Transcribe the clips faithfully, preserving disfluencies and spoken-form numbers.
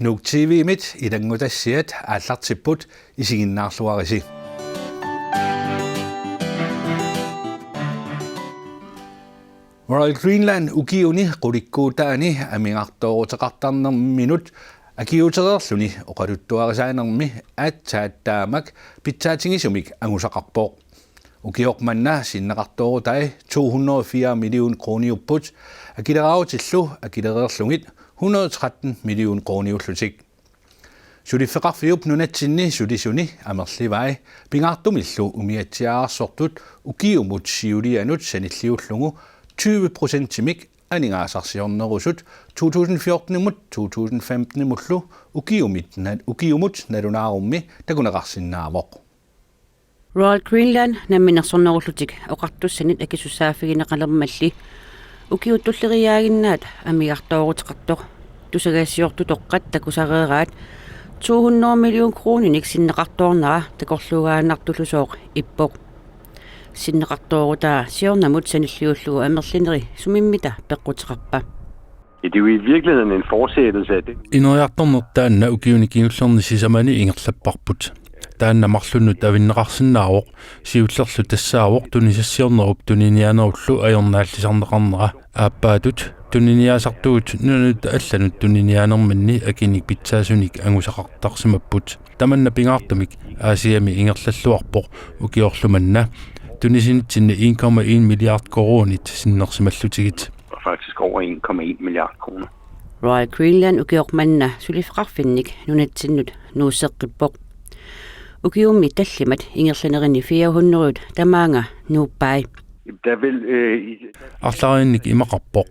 Nuuk T V-mit ilanngutassiat aallartipput, isiginnaarluarisi. Royal Greenland ukiuni qulikkuutaani amigartooruteqartarnerminut akiuutereerluni oqaluttuarisaanermi aatsaat taamak pitsaatigisumik angusaqarpoq. Ukioq manna sinneqartoorutai to hundrede og fire million kroniupput, akileraarutillu akilereerlugit hundrede og tretten million kroniullutik. Suliffeqarfiup nunatsinni sulisuni amerlivai pingaartumillu umiatsiaararsortut ukiumut siulianut sanilliullugu tyve procentimik aningaasarsiornerusut to tusind fjortenimut to tusind femtenimullu ukiumit na-, ukiumut nalunaarummi takuneqarsinnaavoq. Royal Greenland namminersornerullutik oqartussanit akisussaaffigineqalermalli ukiut tulleriiaaginnaat amigartooruteqartoq tusagassiortutoqqat takusareeraat to hundrede million kroninik sinneqartoornera takorluugaannartullusooq ippoq. Sinneqartoorutaa siornamut sanilliullugu amerlineri sumimmita peqquteqarpa? Ja, det er jo i virkeligheden en fortsættelse af det. Ineriartorneq taanna ukiuni kingullerni sisamani ingerlapparput. Taanna marlunnut avinneqarsinnaavoq, siullerlu tassaavoq tunisassiornerup tuniniaanerullu ajornaallisarneqarnera. Aappaattut tuniniaasartugut nunanut allanut tuniniaanerminni akinik pitsaasunik angusaqartarsimapput. Tamanna pingaartumik Aasiami ingerlalluarpoq ukiorlu manna tunisinitsinni en komma en milliard koruunit sinnersimallutigit. Og faktisk over en komma en milliard kroner. Royal Greenland ukioq manna suliffeqarfinnik nunatsinnut nuusseqqippoq. Ukiummi tallimat ingerlanerini fire hundrede tamaanga nuuppai. Der vil, øh, i- Arlariinnik imaqarpoq.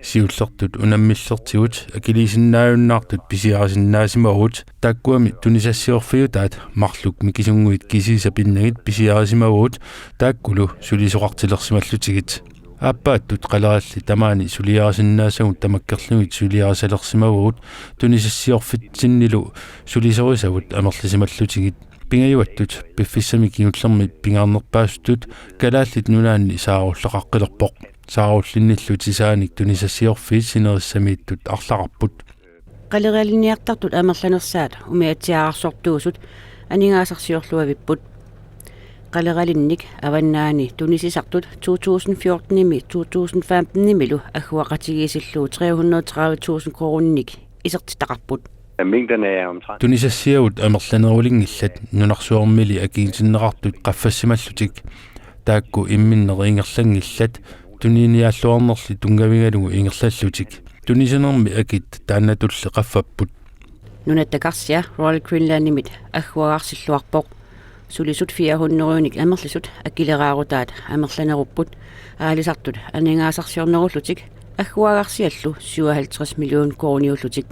Siullertut unammillertigut akiliisinnaajunnaartut pisiarisinnaasimavagut, taakkuami tunisassiorfiutaat marluk mikisunnguit kisiisa pinnagit pisiarisimavagut, taakkulu sulisoqartilersimallutigit. Aappaattut qalerallit tamaani suliarisinnaasavut tamakkerlugit suliarisalersimavagut tunisassiorfitsinnilu sulisorisavut amerlisimallutigit. Pingajuattut piffissami kingullermi pingaarnerpaasutut Kalaallit Nunaanni saarulleqaqqilerpoq. Saarullinnillu tisaanik tunisassiorfiit sinerissamiittut arlaqarput. Qaleralinniartartut amerlanersaat umiatsiaararsortuusut aningaasarsiorluavipput. Qaleralinnik Avannaani tunisisartut to tusind fjortenimi to tusind femtenimilu agguaqatigiissillugu tre hundrede tredive tusind koruuninik isertitaqarput. Mængderne er omtrent. Tunisassiavut amerlanerulinngillat nunarsuarmili akiuutinneqartut qaffassimallutik. Taakku imminneri ingerlanngillat tuniniaalluarnerli tunngavigalugu ingerlallutik. Tunisinermi akit taannatulli qaffapput. Nunatta karsia Royal Greenlandimit agguagarsilluarpoq. Sulisut fire hundrede-nik amerlisut akileraarutaat amerlanerupput, aalisartut aningaasarsiornerullutik agguagarsiallu syvoghalvtreds million koruuniullutik.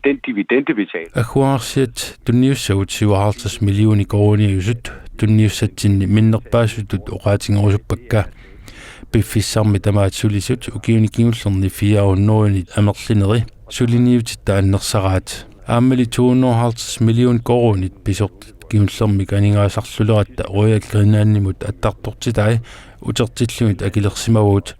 Den dividende, vi taler. Agguagarsiat tunniussagut syvoghalvtreds millioner koruuniusut tunniussatsinni minnerpaasutut oqaatigerusuppakka. Piffissarmi tamaat sulisut ukiuni kingullerni fire hundrede-nit amerlineri suliniutitta annersaraat. Aammali to hundrede og halvtreds million koruunit pisortat kingullermik aningaasarluleratta Royal Greenlandimut attartortitai utertillugit akilersimavagut.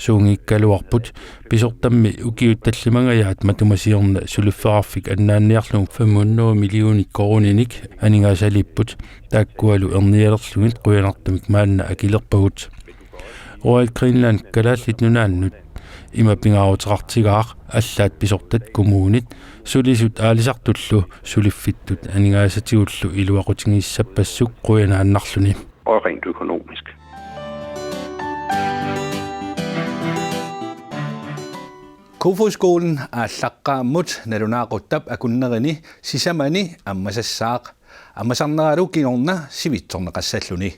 Suunngikkaluarput pisortammi ukiut tallimangajaat matuma siorna suliffeqarfik annaanniarlugu fem hundrede millioner koruuninik aningaasaliipput, taakkualu ernialerlugit qujanartumik maanna akilerpagut. Royal Greenland Kalaallit Nunaannut ima pingaaruteqartigaaq: allaat pisortat, kommunit, sulisut aalisartullu suliffittut aningaasatigullu iluaqutigiissappassuk qujanaannarluni. Og rent økonomisk. Kofoeds-skolen aallaqqaammut nalunaaquttap akunnerini sisamani ammasassaaq. Ammasarneralu kingorna sivitsorneqassalluni.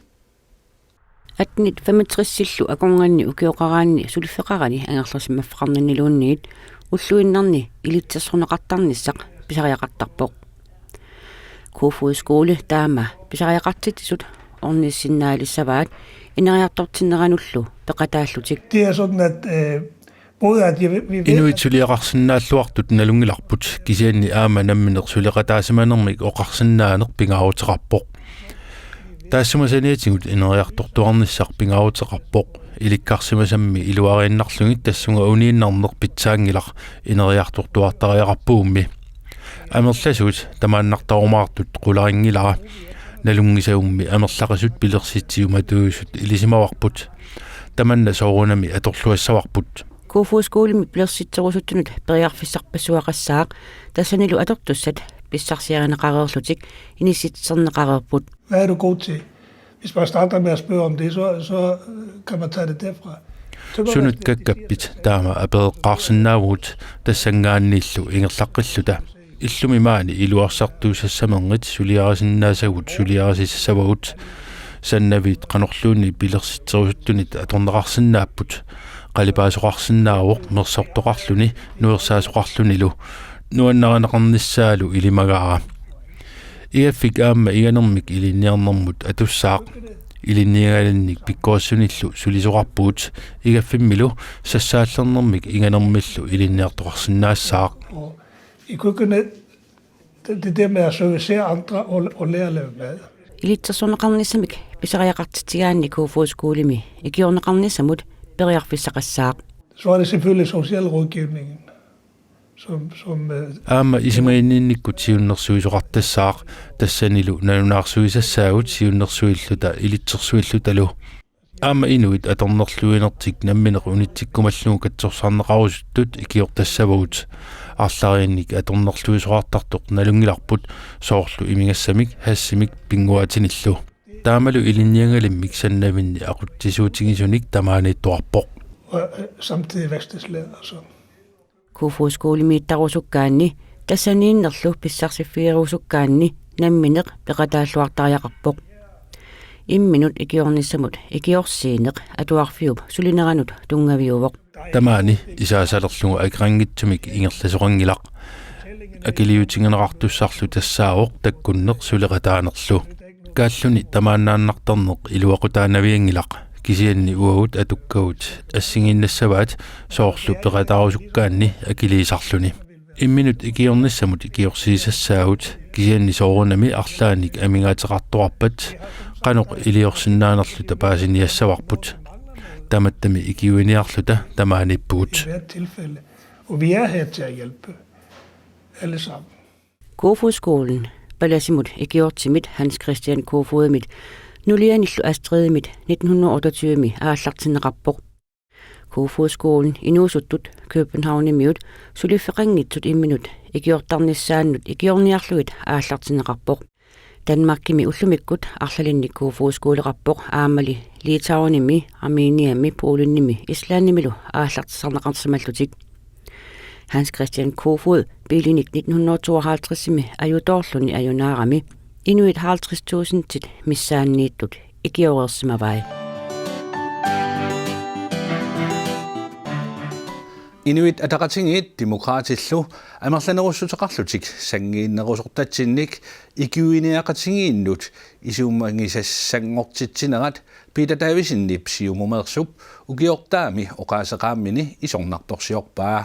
Attenit femogtresillu akornanni ukioqaraanni suliffeqarani angerlarsimaffeqarnaniluunniit ulluinnarni ilitsersorneqartarnissaq pisariaqartarpoq. Kofoeds-skole taama pisariaqartitsisut ornissinnaalissavaat ineriartortinneranullu peqataallutik. Det er sådan, at, øh, både at jeg vil, vil Inuit suliaqarsinnaalluartut nalunngilarput, kisianni aamma nammineq suleqataasimanermik oqarsinnaaneq pingaaruteqarpoq. Taassuma saniatigut ineriartortuarnissaq pingaaruteqarpoq. Ilikkarsimasammi iluariinnarlugit tassunga uniinnarneq pitsaanngilaq ineriartortuartariaqarpugummi. Amerlasuut tamaannartarumaartut qularinngilara. Nalunngisagummi amerlaqisut pilersitsiumatuusut ilisimavarput. Tamanna soorunami atorluassavarput. Kofoeds Skolemi pilersitserusuttunut periarfissarpassuaqassaaq, tassanilu atortussat pissarsiarineqareerlutik inissitserneqareerput. Hvad er du god til? Hvis man starter med at spørge om det, så, så kan man tage det derfra. Sunut kakkappit taama apereqqaarsinnaavugut tassanngaanniillu ingerlaqqilluta. Illumi maani iluarsartuussassamernit suliarisinnaasagut suliarisissavagut. Sannaviit qanorluunniit pilersitserusuttunit atorneqarsinnaapput. Qalipaasoqarsinnaavoq mersortoqarluni nuersaasoqarlunilu. Nuannarineqarnissaalu ilimagaara. Igaffik aamma inganermik ilinniarnermut atussaaq. Ilinniagalinnik pikkorissunillu sulisoqarpugut, igaffimmilu sassaallernermik inganermillu ilinniartoqarsinnaassaaq. Og i køkkenet, det, det der med at servicere andre og, og lære at lave mad. Ilitsersorneqarnissamik pisariaqartitsigaanni Kofoeds Skolemi ikiorneqarnissamut periarfissaqassaaq. Så er det selvfølgelig socialrådgivningen, som, som, øh, aamma isumaginninnikkut siunnersuisoqartassaaq, tassanilu nalunaarsuisassaagut siunnersuilluta ilitsersuillutalu. Aamma inuit atornerluinertik nammineq unitsikkumallugu katsorsarneqarusuttut ikiortassavagut. Arlariinnik atornerluisoqartartoq nalunngilarput, soorlu imigassamik, hashimik pinnguaatinillu. Taamalu ilinniagalimmik sannavinni aqutsisuutigisunik tamaaniittoqarpoq. Og, øh, samtidig værkstedslærer, altså. Kofoeds Skolemiittarusukkaanni, tassaniinnerlu pissarsiffigerusukkaanni nammineq peqataalluartariaqarpoq. Imminut ikiornissamut ikiorsiineq atuarfiup sulineranut tunngaviuvoq. Tamaani isaasalerlugu akeqanngitsumik ingerlasoqanngilaq. Akiliutigineqartussarlu tassaavoq takkunneq suleqataanerlu. Kaalluni tamaannaannartarneq iluaqutaanavianngilaq, kisianni uagut atukkagut assigiinnassavaat soorlu peqataarusukkaanni akiliisarluni. Imminut ikiornissamut ikiorsiisassaagut, kisianni soorunami arlaannik amigaateqartoqarpat qanoq iliorsinnaanerluta paasiniassavarput. Tamattami ikiuiniarluta tamaaniippugut. I hvert tilfælde. Og vi er her til at hjælpe. Alle sammen. Kofoeds Skolen, palasimut ikiortimit Hans Christian Kofoedimit nulianillu Astridimit nitten hundrede og otteogtyve-mi aallartinneqarpoq. Kofoeds Skolen inuusuttut Københavnimiut suliffeqanngitsut imminut ikiortarnissaannut ikiorniarlugit aallartinneqarpoq. Danmarkimi ullumikkut arlalinnik Kofoeds Skoleqarpoq aammali Litauenimi, Armeniami, Polenimi, Islandimilu aallartissarneqarsimallutik. Hans Christian Kofoed biilinik nitten hundrede og tooghalvtreds-imi ajutoorluni ajunaarami inuit halvtreds tusindit missaanniittut ikioreersimavai. Inuit Ataqatigiit Demokraatillu amerlanerussuteqarlutik sanngiinnerusortatsinnik ikiuiniaqatigiinnut isumagisassanngortitsinerat Peter Davidsenip Siumumeersup ukiortaami oqaaseqaammini isornartorsiorpaa.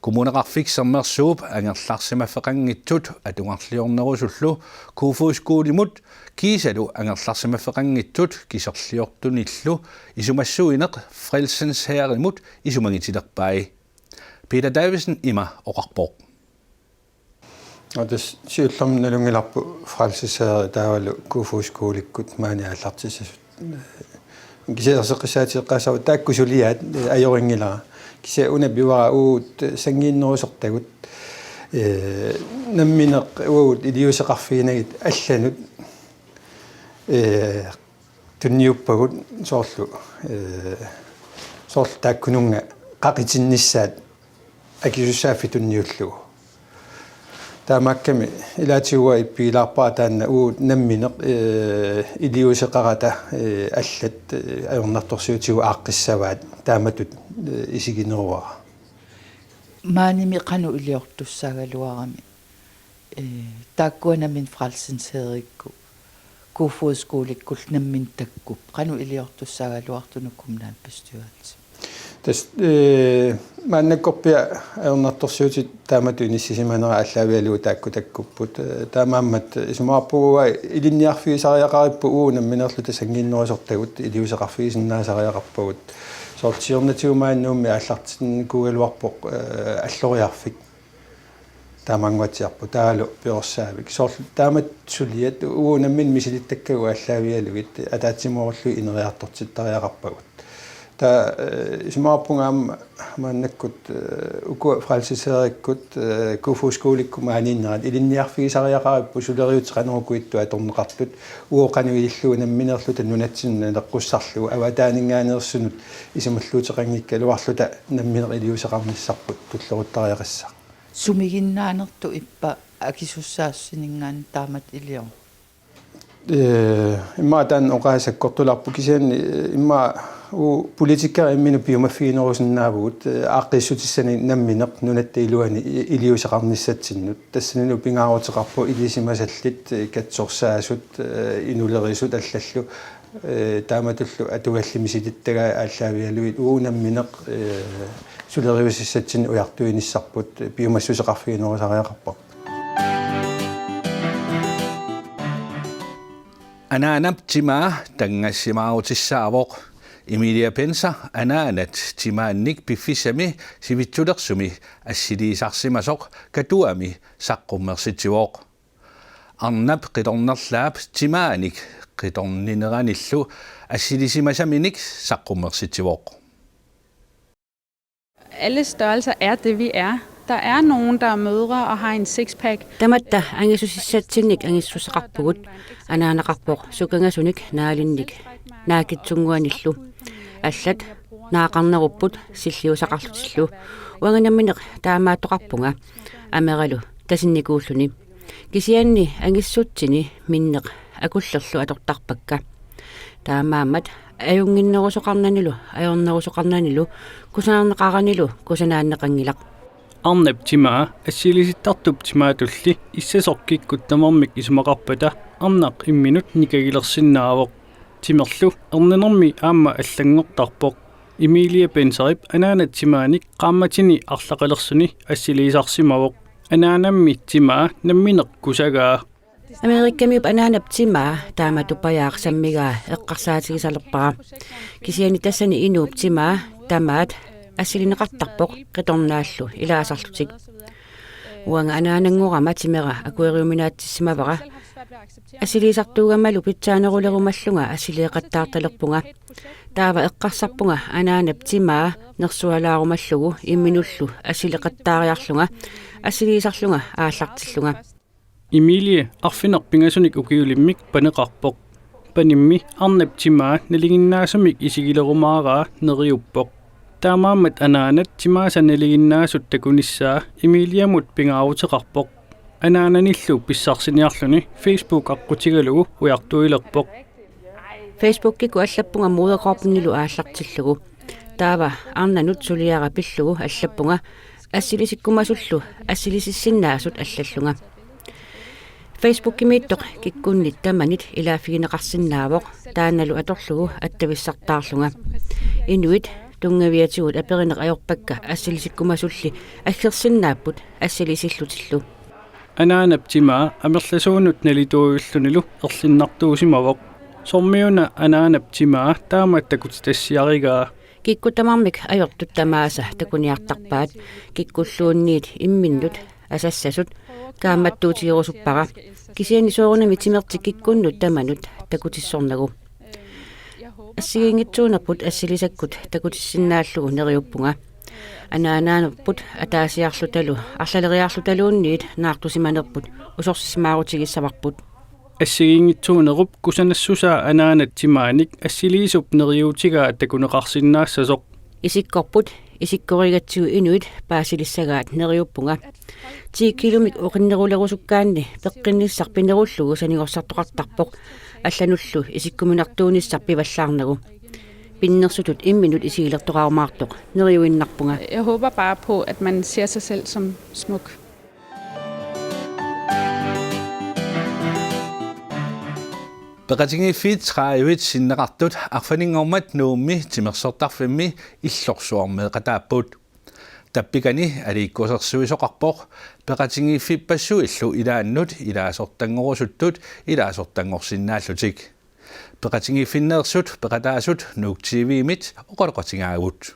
Kommuneqarfik Sermersuup angerlarsimaffeqanngitsut atugarliornerusullu Kofoeds Skolemut kiisalu angerlarsimaffeqanngitsut kiserliortunillu isumassuineq Frelsens Hærimut isumagitilerpai. Peter Davidsen ima oqarpoq. Og tassa siullermik nalunngilarput Frelsens Hæri taavalu Kofoeds Skolemikkut maani aallartissasut. Kisianni erseqqissaateqassavut taakku suliaat, eh, ajorinngilaa. Kisianni una pivara uagut sanngiinnerusortagut, eh, nammineq uagut iliuuseqarfiginagit allanut, eh, tunniuppagut soorlu, eh, soorlu taakkununnga qaqitinnissaat akisussaaffik tunniullugu. Taamaakkami ilaatigut ippigilaarpara taanna uagut nammineq, eh, iliuuseqarata, eh, allat, eh, ajornartorsiutigut aaqqissavaat taamatut, eh, isigineruara. Maanimi qanoq iliortussaagaluarami, eh, taakkua nammineq Frelsens Hærikkut, Kofoeds Skolemikkut nammineq taakku. Qanoq iliortussaagaluartunut kommunalbestyrelse. Tassa, eh, maannakkorpiaq ajornartorsiutit taamatut inissisimanera aallaavigalugu taakku takkupput. Eh, taamaammat isumaqarpunga ilinniarfigisariaqaripput uagut nammineerluta sanngiinnerusortagut iliuuseqarfigisinnaasariaqarpagut. Soorlu siornatigut maani Nuummi aallartinnikuugaluarpoq, eh, alloriarfik. Taamaannguatsiarpoq taavalu piorsaavik. Soorlu taamatut suliat uagut nammineq misilittakkagut aallaavigalugit ataatsimoorlugit ineriartortittariaqarpagut. Taava, eh, isumaqarpunga aamma maannakkut, eh, uku frelseserikkut, eh, Kofoeds Skolikkut maaniinnerat ilinniarfigisariaqaripput suleriutit qanoq uku ittoq atorneqartut, uagut qanoq ilillugu nammineerluta nunatsinnut naleqqussarlugu avataaninngaanneersunut isumalluuteqanngikkaluarluta nammineq iliuuseqarnissarput tulleruttariaqassaq. Sumiginnaanertut ippa akisussaassininngaanniit taamatut ilioruk? Eh, immaqa taanna oqaaseq sakkortularpoq kisianni, eh, immaqa uagut politikerit imminnut piumaffiginerusinnaavugut, eh, aaqqiissutissanik nammineq nunatta iluani i-, iliuuseqarnissatsinnut. Tassanilu pingaaruteqarpoq ilisimasallit, eh, katsorsaasut, eh, inulerisut allallu, eh, taamatullu atugallit misilittagaat aallaavigalugit uagut nammineq, eh, suleriusissatsinnut ujartuinissarput, eh, piumassuseqarfiginerusariaqarparput. Anaanap timaa tanngassimaarutissaavoq. Emilia Penser anaanat timaannik piffissami sivitsulersumi assiliisarsimasoq Katuami saqqummersitsivoq. Arnap qitornerlaap timaanik qitornineranillu assilisimasaminik saqqummersitsivoq. Alle størrelser er det, vi er. Der er nogen, der er mødre og har en sixpack. Tamatta angissusissatsinnik angissuseqarpugut, anaanaqarpoq sukangasunik naalinnik naakitsunnguanillu. Allat naaqarnerupput silliusaqarlutillu. Uanga nammineq taamaattoqarpunga, ameralu tasinnikuulluni. Kisianni angissutsini minneq akullerlu atortarpakka. Taamaammat ajunnginnerusoqarnanilu ajornerusoqarnanilu kusanarneqaranilu kusanaanneqanngilaq. Arnap timaa assilisittartup timaatulli issasoq kikkut tamarmik isumaqarpata arnaq imminut nikagilersinnaavoq. Timerlu erninermi aamma allanngortarpoq. Emilia Penserip anaanap timaanik qaammatini arlaqalersuni assiliisarsimavoq. Anaanammi timaa nammineq kusagaa. Amerikamiup anaanap timaa taamatupajaaq sammigaa eqqarsaatigisalerpara. Kisianni tassani inuup timaa tamaat assilineqartarpoq qitornaallu ilaasarlutik. Uanga anaananngorama timera akueriuminaatsissimavara. Assiliisartuugamalu pitsaanerulerumallunga assiliiqattaartalerpunga. Taava eqqarsarpunga anaanap timaa nersualaarumallugu imminullu assiliiqattaariarlunga assiliisarlunga aallartillunga. Emilie arfineq-pingasunik ukiulimmik paneqarpoq. Panimmi arnap timaa nalinginnaasumik isigilerumaaraa neriuppoq. Taamaammat anaanat timaasa nalinginnaasut takunissaa Emiliamut pingaaruteqarpoq. Anaananillu pissarsiniarluni Facebook aqqutigalugu ujartuilerpoq. Facebookikkut allappunga moderkroppenilu aallartillugu. Taava arnanut suliara pillugu allappunga assilisikkumasullu assilisissinnaasut allallunga. Facebookimiittoq kikkunnit tamanit ilaaffigineqarsinnaavoq, taannalu atorlugu attavissartaarlunga. Inuit tunngaviatigut aperineq ajorpakka assilisikkumasulli aggersinnaapput assilisillutillu. Anaanap timaa amerlasuunut nalituujullunilu erlinnartuusimavoq. Sormiuna anaanap timaa taama takutitassiarigaa? Kikkut tamarmik ajortut tamaasa takuniartarpaat, kikkulluunniit imminnut asassasut kaammattuutigerusuppara. Kisianni soorunami timertik kikkunnut tamanut takutissornagu. Assigiinngitsuunerput assilisakkut takutissinnaallugu neriuppunga. Anaanaanerput ataasiarlutalu arlaleriarlutaluunniit naartusimanerput usorsisimaarutigissavarput. Assigiinngitsuunerup kusanassusaa anaanap timaanik assiliisup neriuutigaa takuneqarsinnaassasoq. Isikkorput isikkorigatsigu inuit paasilissagaat neriuppunga. Ti kilomik oqinnerulerusukkaanni peqqinnissaq pinerullugu sanigorsartoqartarpoq, allanullu isikkuminartuunissaq pivallaarnagu. Pinnersutut imminut isigilertoqarumaartoq neriuinnarpunga. Jeg håber bare på, at man ser sig selv som smuk. Peqatigiiffiit tredive sinneqartut arfininngormat Nuummi timersortarfimmi illorsuarmeeqataapput. Tappikani aliikkusersuisoqarpoq peqatigiiffippassuillu ilaannut ilaasortanngorusuttut ilaasortanngorsinnaallutik. Peqatigiiffinneersut peqataasut Nuuk T V-mit oqaloqatigaagut.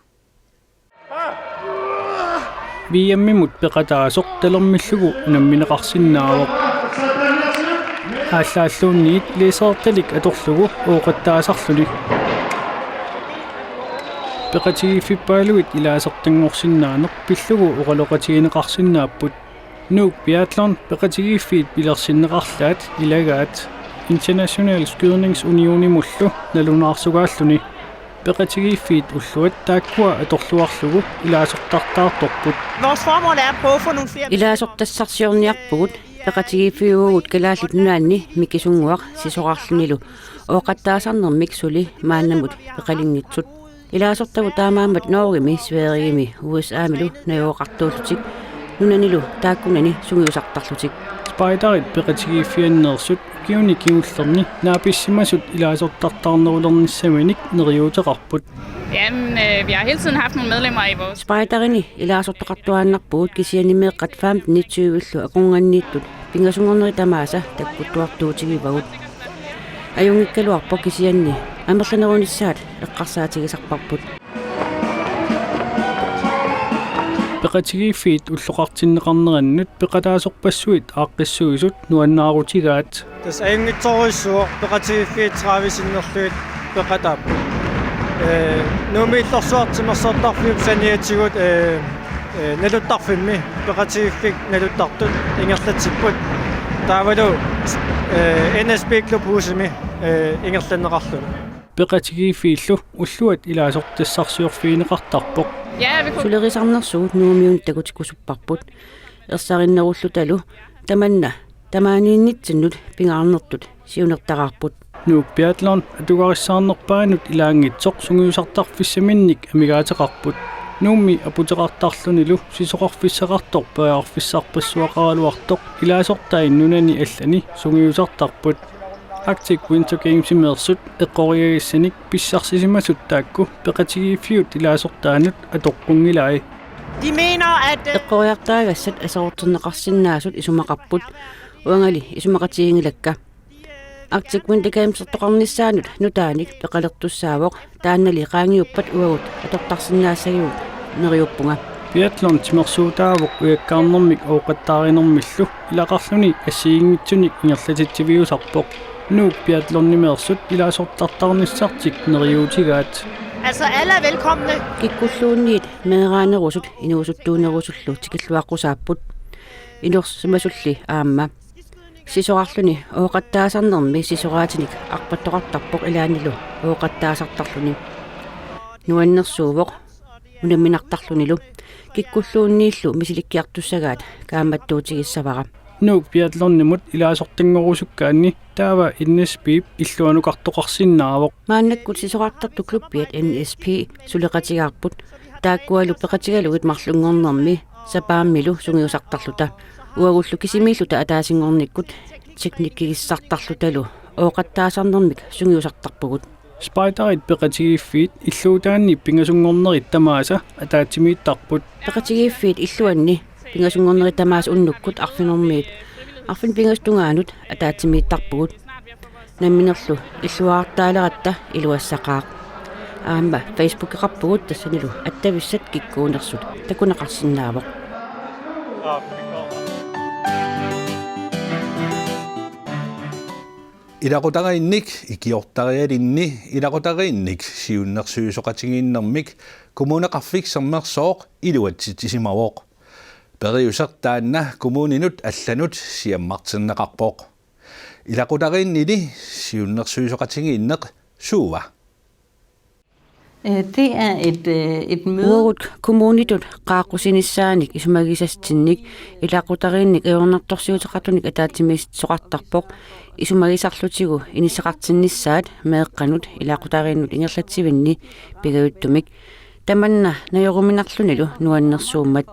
V M-imut peqataasoq talermillugu unammineqarsinnaavoq. Aallaalluunniit lasertalik atorlugu ooqattaasarluni. Peqatigiiffippaaluit ilaasortanngorsinnaaneq pillugu oqaloqatigineqarsinnaapput. Nuuk Biathlon peqatigiiffiit pilersinneqarlaat ilagaat International Skydningsunionimullu nalunaarsugaalluni. Peqatigiiffiit ulluat taakkua atorluarlugu ilaasortartaartorput. Vores formål er at prøve at få nogle flere... Ilaasortassarsiorniarpugut peqatigiiffiuvugut Kalaallit Nunaanni mikisunnguaq sisorarlunilu ooqattaasarnermik suli maannamut peqalinngitsut. Ilaasortagut taamaammat Norgemi, Sverigemi, U S A-milu najugaqartuullutik nunanilu taakkunani sungiusartarlutik. Spejderit peqatigiiffianneersut ukiuni kingullerni naapissimasut ilaasortartaarnerulernissaminik neriuuteqarput. Jamen, øh, vi har hele tiden haft nogle medlemmer i vores... Spejderini ilaasortaqartuaannarpugut kisianni meeqqat femten tyve-llu akornanniittut pingasunngornerit tamaasa takkuttuartuutigivagut. Ajunngikkaluarpoq kisianni amerlanerunissaat eqqarsaatigisarparput. Peqatigiiffiit ulloqartinneqarnerannut peqataasorpassuit aaqqissuisut nuannaarutigaat. Tassa ajunngitsorujussuuvoq peqatigiiffiit tredive sinnerlugit peqataapput. Ee, Nuummi Illorsuarmi timersortarfiup saniatigut, ee, ee, naluttarfimmi peqatigiiffik naluttartut ingerlatsipput. Taavalu, ee, N S P Klubhusimi, ee, ingerlanneqarluni. Peqatigiiffiillu ulluat ilaasortassarsiorfigineqartarpoq. Ja, vi kunne... Sulerisarnersugut Nuummiunut takutikkusupparput. Ersarinnerullutalu tamanna tamaaniinnitsinnut pingaarnertut siunertaraarput. Nuuk Biathlon atugarissaarnerpaanut ilaanngitsoq sungiusartarfissaminnik amigaateqarput. Nuummi aputeqartarlunilu sisoqarfissaqartoq periarfissarpassuaqaraluartoq ilaasortai nunani allani sungiusartarput. Arctic Winter Gamesimeersut eqqoriagassanik pissarsisimasut taakku peqatigiiffiut ilaasortaanut atoqqunngilai. De mener, at, øh... Eqqoriartaagassat aserorterneqarsinnaasut isumaqarput, uangali isumaqatiginngilakka. Arctic Winter Gamesertoqarnissaanut nutaanik peqalertussaavoq, taannali qaangiuppat uagut atortarsinnaassagigut neriuppunga. Biathlon timersuutaavoq ujakkaarnermik ooqattaarinermillu ilaqarluni assigiinngitsunik ingerlatitsiviusarpoq. Nuuk Biathlonimeersut ilaasortartarnissartik neriuutigaat. Altså, alle er velkomne. Kikkulluunniit meeraanerusut inuusuttuunerusullu tikilluaqqusaapput. Inorsimasulli aamma. Sisorarluni ooqattaasarnermi sisoraatinik arpattoqartarpoq ilaannilu ooqattaasartarluni. Nuannersuuvoq unamminartarlunilu, kikkulluunniillu misilikkiartussagaat kaammattuutigissavara. Nuuk Biathlonimut ilaasortanngorusukkaanni taava N S P-p illuanukartoqarsinnaavoq. Maannakkut sisorartartut klubbiat N S P suleqatigaarput, taakkualu peqatigalugit marlunngornermi sapaammilu sungiusartarluta. Uagullu kisimiilluta ataasinngornikkut teknikkigissartarlutalu ooqattaasarnermik sungiusartarpugut. Spejderit peqatigiiffiit illuutaanni pingasunngornerit tamaasa ataatsimiittarput. Peqatigiiffiit illuanni pingasunngornerit tamaasa unnukkut arfineq-marlunniit arfineq-pingasut tungaanut ataatsimiittarpugut. Namminerlu illuartaaleratta iluassaqaaq. Aamma Facebookeqarpugut tassanilu attavissat kikkuunersut takuneqarsinnaavoq. Ilaqutariinnik ikiortarialinni ilaqutariinnik siunnersuisoqatigiinnermik Kommuneqarfik Sermersooq iluatsitsisimavoq. Periuseq taanna kommuninut allanut siammarterneqarpoq. Ilaqutariinnili siunnersuisoqatigiinneq suua? Øh, det er et, øh, et møde. Uagut kommunitut qaaqqusinissaanik isumagisatsinnik ilaqutariinnik ajornartorsiuteqartunik ataatsimiisoqartarpoq, isumagisarlutigu inissaqartinnissaat meeqqanut ilaqutariinnut ingerlatsivinni pigajuttumik, tamanna najoruminarlunilu nuannersuummat.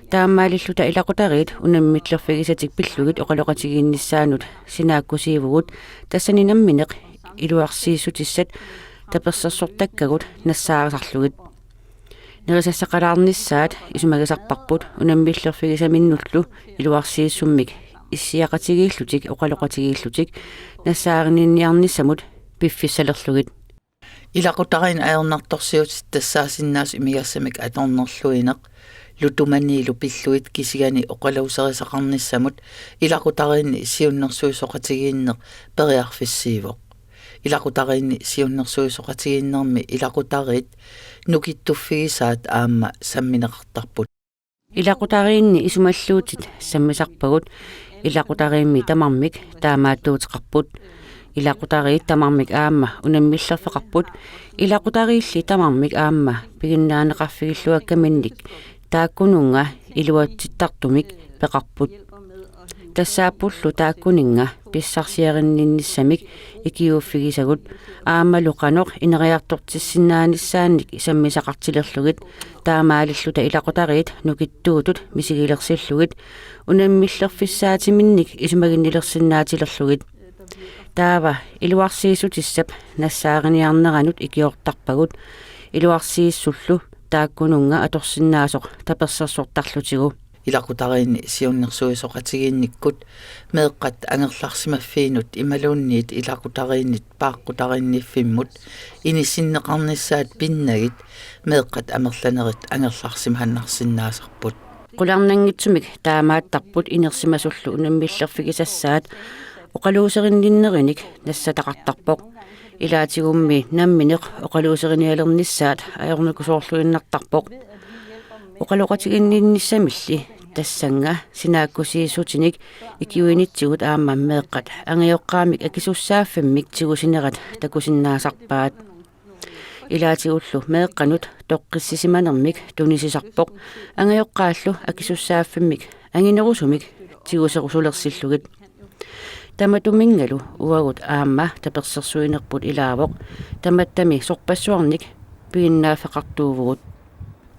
Taamaalilluta ilaqutariit unammillerfigisatik pillugit oqaloqatigiinnissaannut sinaakkusiivugut, tassani nammineq iluarsiissutissat tapersersortakkagut nassaarisarlugit. Nerisassaqalaarnissaat isumagisarparput unammillerfigisaminnullu iluarsiissummik issiaqatigiillutik oqaloqatigiillutik nassaarininniarnissamut piffissalerlugit. Ilaqutariinni ajornartorsiutit tassaasinnaasut imigassamik atornerluineq, Lutumaniilu pillugit kisianni oqaluuserisaqarnissamut ilaqutariinni siunnersuisoqatigiinneq periarfissiivoq. Ilaqutariinni siunnersuisoqatigiinnermi ilaqutariit nukittuffigisaat aamma sammineqartarput. Ilaqutariinni isumalluutit sammisarpagut, ilaqutariimmi tamarmik taamaattuuteqarput. Ilaqutariit tamarmik aamma unammillerfeqarput, ilaqutariilli tamarmik aamma piginnaaneqarfigilluakkaminnik taakkununnga iluatsittartumik peqarput. Tassaappullu taakkuninnga pissarsiarinninnissamik ikiuuffigisagut aammalu qanoq ineriartortissinnaanissaannik sammisaqartilerlugit, taamaalilluta ilaqutariit nukittuutut misigilersillugit unammillerfissaatiminnik isumaginnilersinnaatilerlugit. Taava iluarsiissutissap nassaariniarneranut ikiortarpagut, iluarsiissullu taakkununnga atorsinnaasoq tapersersortarlutigu. Ilaqutariinni siunnersuisoqatigiinnikkut meeqqat angerlarsimaffiinut imaluunniit ilaqutariinnit paaqqutariinniffimmut inissinneqarnissaat pinnagit meeqqat amerlanerit angerlarsimaannarsinnaasarput. Qularnanngitsumik taamaattarput inersimasullu unammillerfigisassaat oqaluuserinninnerinik nassataqartarpoq. Ilaatigummi nammineq oqaluuserinialernissaat ajornakusoorluinnartarpoq. Oqaloqatiginninnissamilli tassannga sinaakkusiissutinik ikiuinitsigut aamma meeqqat angajoqqaamik akisussaaffimmik tigusinerat takusinnaasarpaat. Ilaatigullu meeqqanut toqqissisimanermik tunisisarpoq, angajoqqaallu akisussaaffimmik anginerusumik tiguserusulersillugit. Tamatuminngalu uagut aamma tapersersuinerput ilaavoq, tamattami sorpassuarnik piginnaaffeqartuuvugut.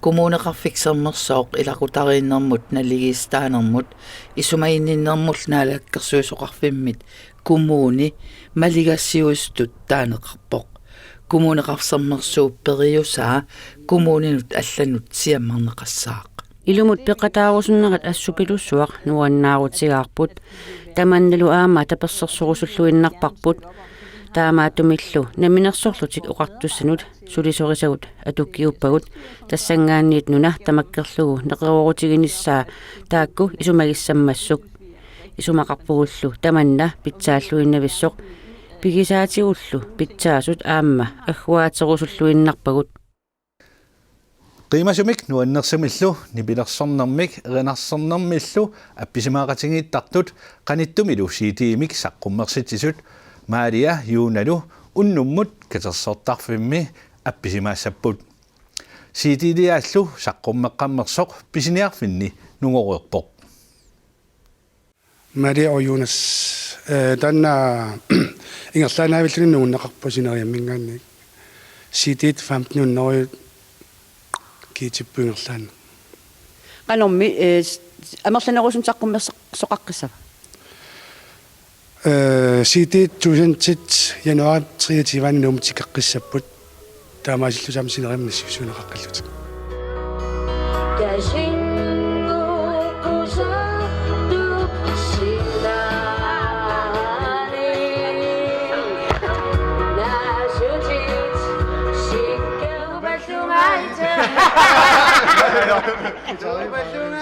Kommuneqarfik Sermersooq ilaqutariinnermut naligiissitaanermut isumaginninnermullu naalakkersuisoqarfimmit kommuni maligassiuisutut taaneqarpoq. Kommuneqarfik Sermersuup periusaa kommuninut allanut siammarneqassaaq. Ilumut peqataarusunnerat assupilussuaq nuannaarutigaarput. Tamannalu aamma tapersersorusulluinnarparput. Taamaattumillu Namminersorlutik Oqartussanut sulisorisagut atukkiuppagut, tassanngaanniit nuna tamakkerlugu neqeroorutiginissaa taakku isumagissammassuk. Isumaqarpugullu tamanna pitsaalluinnavissoq, pigisaatigullu pitsaasut aamma agguaaterusulluinnarpagut. Qiimasumik nuannersumillu nipilersornermik erinarsornermillu appisimaaqatigiittartut qanittumilu C D-mik saqqummersitsisut Maria Juunalu unnummut katersortarfimmi appisimaassapput. C D-liaallu saqqummeqqammersoq pisiniarfinni nungoreerpoq. Maria og Jonas, eh, taanna ingerlaannaavilluni nungunneqarpoq sineriamminngaanniit. C D-t femten hundrede kiitipput ingerlaannaq. Qanormi, eh, s-, amerlanerusumik saqqummersoqaqqissava? Eh, C D-t tusindit januar treogtyve-ani Nuummut tikeqqissapput. Taamaasillutik aamma sineriammi nassiussiuunneqaqqillutik.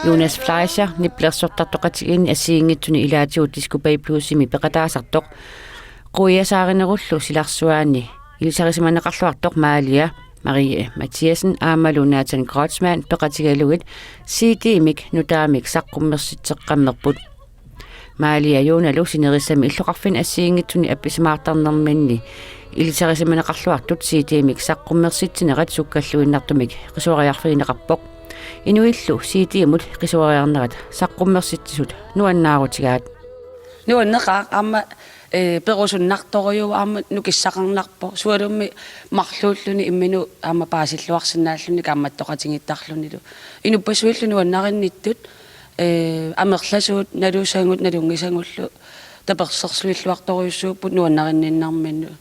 Jonas Fleischer, nipilersortartoqatigiinni assigiinngitsuni ilaatigut Disco Bay Bluesimi peqataasartoq, quiasaarinerullu silarsuaani ilisarisimaneqarluartoq Malia Marie Mathiassen aammalu Nathan Kreutzmann peqatigalugit C D-mik nutaamik saqqummersitseqqammerput. Malia Juunalu sinerissami illoqarfinni assigiinngitsuni appisimaartarnerminni ilisarisimaneqarluartut C D-mik saqqummersitsinerat sukkalluinnartumik qisuariarfigineqarpoq. Inuillu C D-mut qisuariarnerat saqqummersitsisut nuannaarutigaat. Nuanneqaaq aamma, eh, perusunnartorujuuvoq aamma nukissaqarnarpoq. Sualummik marluulluni imminut aamma paasilluarsinnaalluni kaammattoqatigiittarlunilu. Inuppassuillu nuannarinnittut, eh, amerlasuut nalusagut nalunngisagullu tapersersuilluartorujussuupput nuannarinninnerminnut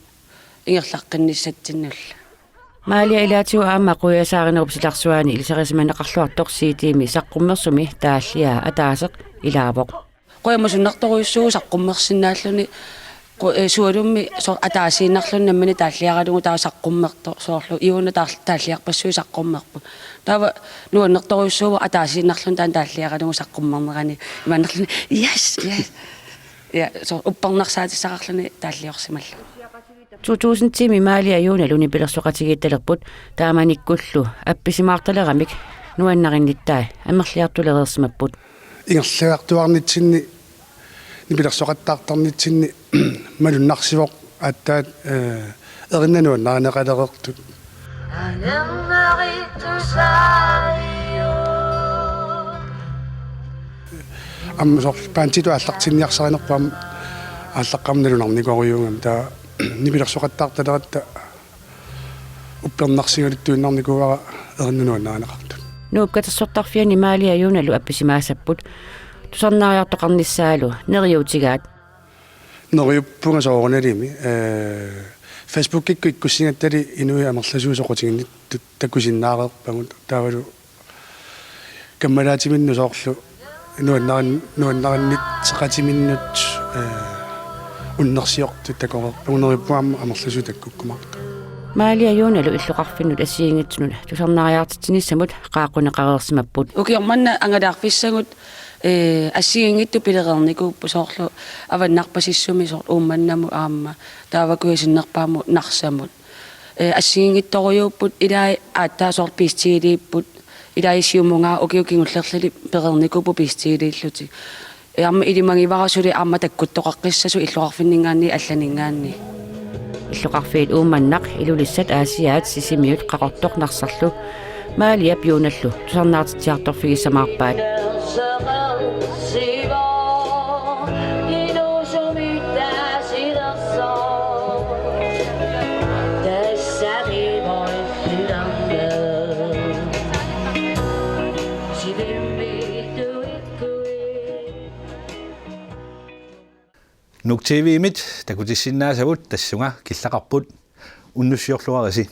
ingerlaqqinnissatsinnullu. Malia ilaatigut aamma quiasaarinerup silarsuaani ilisarisimaneqarluartoq C D-mi saqqummersumi taalliaa ataaseq ilaavoq. Qujamasunnartorujussuuvoq saqqummersinnaalluni Qu-, eh, sualummi soorlu ataasiinnarluni nammineq taalliaralugu taava saqqummertoq soorlu Juuna taal-, taalliarpassuit saqqummerput. Taava nuannertorujussuuvoq ataasiinnarluni taanna taalliaralugu saqqummernerani imaannerluni: "Yes, yes." Ja, soorlu uppernarsaatissaqarluni taalliorsimallugu. To tusind ti-mi Maalia Juunalu nipilersoqatigiittalerput taamanikkullu appisimaartaleramik nuannarinnittaat amerliartulereersimapput. Ingerlagartuarnitsinni nipilersoqattaartarnitsinni malunnarsivoq aatsaat, eh, erinat nuannarineqalereertut. Aamma soorlu banditut aallartinniarsarinerput aamma aallaqqaammut nalunarnikuugaluarlunga, taava nipilersoqattaartaleratta uppernarsigaluttuinnarnikuuara erinat nuannarineqartut. Nuup katersortarfiani Maalia Juunalu appisimaassapput tusarnaariartoqarnissaalu neriuutigaat. Neriuppunga soorunalimi, eh, Facebookikkut ikkussigattali inuit amerlasuut soqutiginnittut takusinnaareerpagut, taavalu kammalaatiminnut soorlu nuannarin-, nuannarinnittaqatiminnut, eh, unnersiortut takoreerpagut, neriuppunga aamma amerlasuut takkukkumaartut. Maalia Juunalu illoqarfinnut assigiinngitsunut tusarnaariartitsinissamut qaaqquneqareersimapput. Ukioq manna angalaarfissagut, eh, assigiinngitsut pilereernikuupput soorlu avannarpasissumi soorlu Uummannamut aamma taava Kujasinnerpaamut Narsamut. Eh, assigiinngitsorujuupput, ilai aatsaat soorlu bestilliipput, ilai siumunngaanniit ukiut kingullerlugit pereernikuupput bestilliillutik. Eh, aamma ilimagivara suli aamma takkuttoqaqqissasoq illoqarfinninngaanniit allaninngaanniit. Illoqarfiit Uummannaq, Ilulissat, Aasiaat, Sisimiut, Qaqortoq, Narsarlu Maaliap Juunallu tusarnaartitsiartorfigissamaarpaat. Nuuk T V-mit takutissinnaasagut tassunga killaqarput, unnussiorluarisi.